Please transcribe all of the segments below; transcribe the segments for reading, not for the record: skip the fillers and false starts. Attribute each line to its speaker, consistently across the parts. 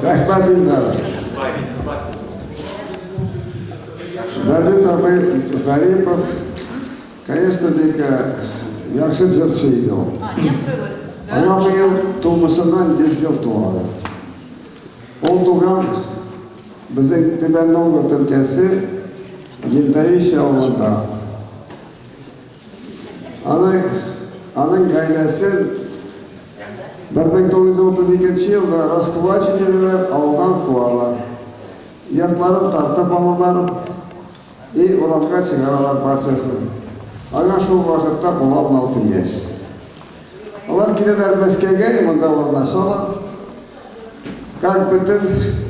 Speaker 1: Рәхмәт, Илдар. Вәдүт абый Зарипов, конечно, бик яхшы җырчы иде ул. Аңа быел тумышыннан 100 ел тула. Ул туган безнең Түбән Новгород өлкәсе Елдаище авылында. Аның, аның гаиләсен 1932 елда раскулачить итәләр, авылдан куалар. Йортларын тартып алалар и урамга чыгаралар барчасын. Аңа шул вакытта була 16 яшь. Алар киләләр Мәскәүгә и монда урнашалар. Как бөтен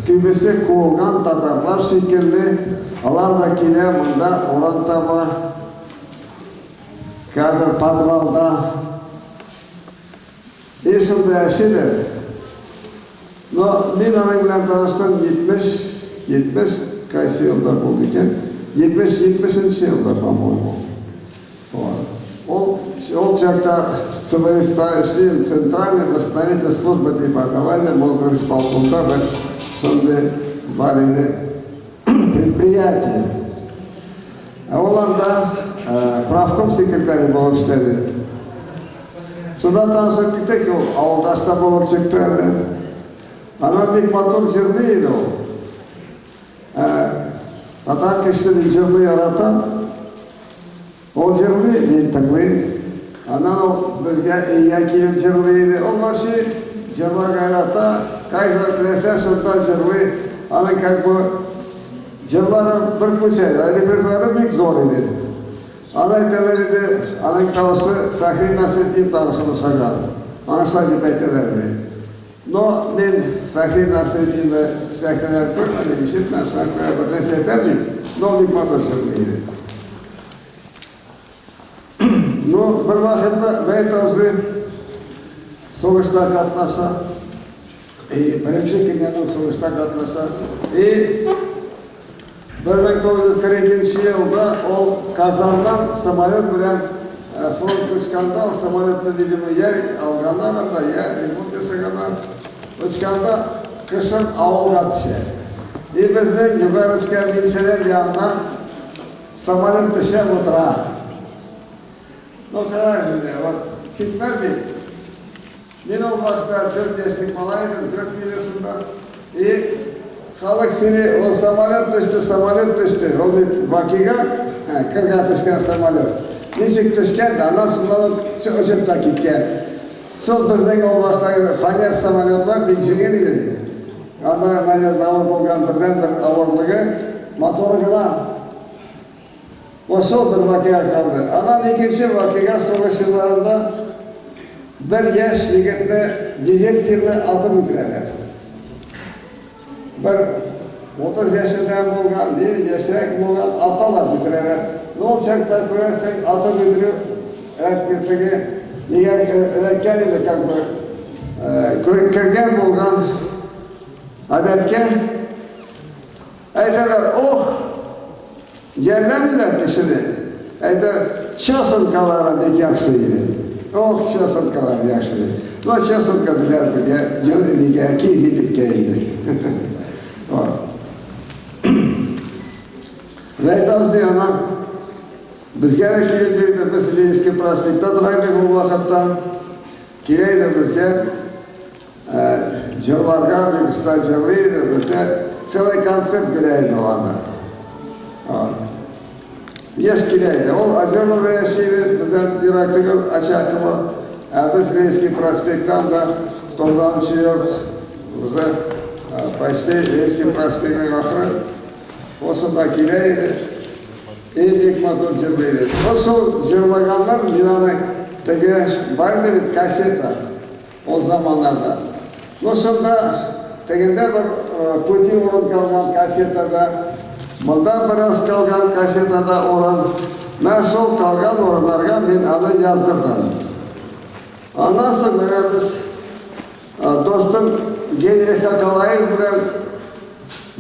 Speaker 1: күбесе куылган татарлар шикелле, алар да килә монда урын таба. Кадр подвалда. И шунда яшиләр. Но мин аның белән таныштым 70, 70 кайсы елда булды икән? 70, 70 нче елда, по-моему. Ул, ул чакта ЦВСта эшлим, Центральная восстановительная служба дип атала иде, Мосгорисполкомда бер шундый бар иде предприятие. Ә ул анда правком секретаре булып эшләде. Шунда танышып киттек, ул авылдаш та булып чыкты әле. Аннан бик матур җырлый иде ул. Татар кешесе мин җырлый яратам. Ул җырлый, мин тыңлыйм. Аннан ул безгә өйгә килеп җырлый иде. Ул вообще җырларга ярата. Кайда теләсә, шунда җырлый. Аның как бы җырлары бер күчә, репертуары бик зур иде. Аны әйтәләр иде, аның тавышы Фәхри Насретдин тавышына охшаган. Аңа шулай дип әйтәләр иде. Но мин Фәхри Насретдинны сәхнәдән күрмәдем, ишетмәдем, шуңа күрә бер нәрсә әйтә алмыйм, но бик матур җырлый иде. Ну, бер вакытны Вәйт абзый сугышта катнаша. И беренче көннән үк сугышта катнаша. И 1942 елда ул Казаннан самолет белән фронтка очканда, ул самолетны, видимо, я алганнар анда, я ремонт ясаганнар. Очканда кышын авылга төшә. И безнең Югары Өскә Минсәләр янына самолет төшә утыра. Ну, карагыз инде, вот хикмәт бит. Мин ул вакытта 4 яшьлек малай идем, 4 милесында. И халык сөйли, ул самолет төште, самолет төште. Ул бит вакыйга, кырга төшкән самолет. Ничек төшкән, аннан шуннан ук очып та киткән. Шул безнең ул вакыттагы фанер самолетлар бик җиңел иде бит. Анда, наверное, авыр булган бердәнбер авырлыгы моторы гына. Бу шул бер вакыйга калды. Аннан икенче вакыйга сугыш елларында бер яшь егетне, дезертирны атып үтерәләр. Бер 30 яшендә булган, бер яшьрәк булган, аталар үтерәләр. Ну, ул чакта күрәсең, атып үтерү рәт теге нигә эләккән иде, как бы кергән булган гадәткә. Әйтәләр, ох, жәлләмиләр кешене. Әйтә, чесанкалары бик яхшы иде. Ох, чесанкалар яхшы иде. Ну, чесанка диләр бергә, нигә, киез итеккә инде. Вәйт абзый анан безгә дә килеп йөрде, без Ленинский проспектта тора идек ул вакытта. Килә иде безгә. Җырларга бик оста җырлый иде, бездә целый концерт бирә иде ул анда. Еш килә иде. Ул Озернода яши иде, бездән ерак түгел, Очаково. Ә без Ленинский проспекттан да 90 йорт, уже почти Ленинский проспектның ахыры. Осында килә иде. И бик матур җырлый иде. Шул җырлаганнар мин аны теге бар иде бит кассета. Ул заманнарда. Ну, шунда тегендә бер пути урын калган кассетада, монда бераз калган кассетада урын. Менә шул калган урыннарга мин аны яздырдым. Аннан соң менә без достым Генрих Хакалаев белән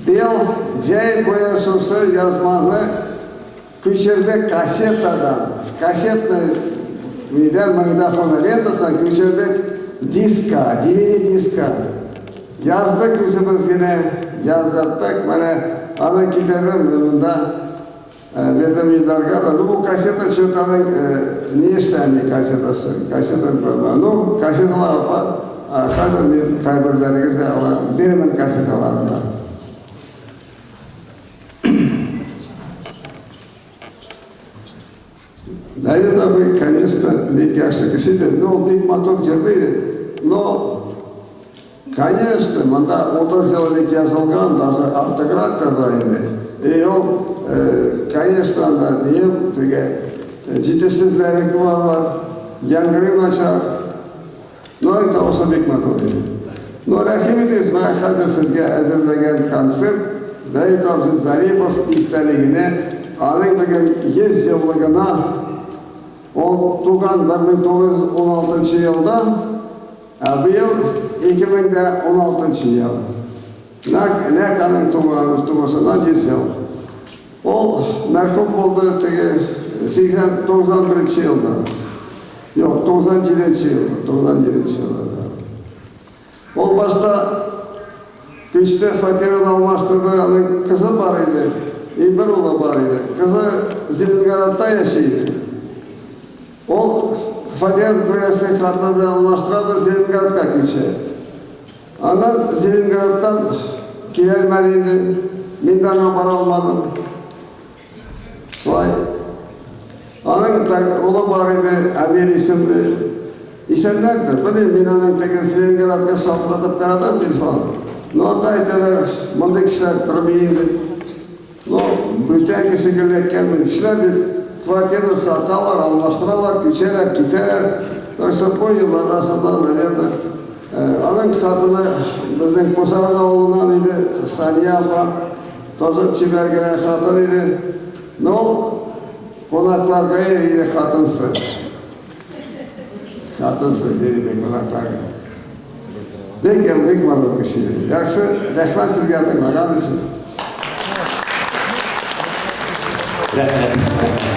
Speaker 1: быел җәй буе шушы язманы Күчердек кассетадан, кассетный нидән магнитофонный лентасына күчердек дискка, DVD дискка. Яздык үзебез генә, яздырттык. Менә аны китердем мин монда. Бирдем Илдарга да. Ну, бу кассета что-то аның не эшләми кассетасы. Кассета, ну, кассеталар бар. Хәзер мин кайберләрегезгә алар бирмен кассеталарын да. Давид абый, конечно, бик яхшы кеше иде. Ну, ул бик матур җырлый иде. Но, конечно, монда 30 ел элек язылган, даже артыграк та инде. И ул, конечно, анда дием, теге җитешсезләре бар, яңгырый начар. Ну, аның тавышы бик матур иде. Ну, рәхим итегез, менә хәзер сезгә әзерләгән концерт Давид абзый Зарипов истәлегенә, аның бүген 100 еллыгына, ул туган 1916 елда, ә быел 2016 ел. Нәкъ, нәкъ аның туган тумышыннан 100 ел. Ул мәрхүм булды теге 80 91 елда. Юк, 97 нче елда, 97 нче елда, да. Ул башта күчте, фатирын алмаштырды, аның кызы бар иде, и бер улы бар иде. Кызы Зеленоградта яши иде. Ул фатирын күрәсең хатыны белән алмаштыра да Зеленоградка күчә. Аннан Зеленоградтан киләлмәде инде, мин дә аңа бара алмадым. Шулай. Аның улы бар иде, Әмир исемле. Исәннәрдер, белмим, мин аның теге Зеленоградка шалтыратып карадым телефон. Но анда әйтәләр, мондый кешеләр тормый инде. Ну, бүтән кеше гел әйткән, кешеләр бит квартираны саталар, алмаштыралар, күчәләр, китәләр. Так что бу еллар арасында, наверное, аның хатыны безнең Кусаран авылыннан иде, Сания апа. Тоже чибәр генә хатын иде. Но ул кунакларга йөри иде хатынсыз. Хатынсыз йөри иде кунакларга. Бик, бик матур кеше иде. Яхшы, рәхмәт сезгә тыңлаган өчен.
Speaker 2: Рәхмәт.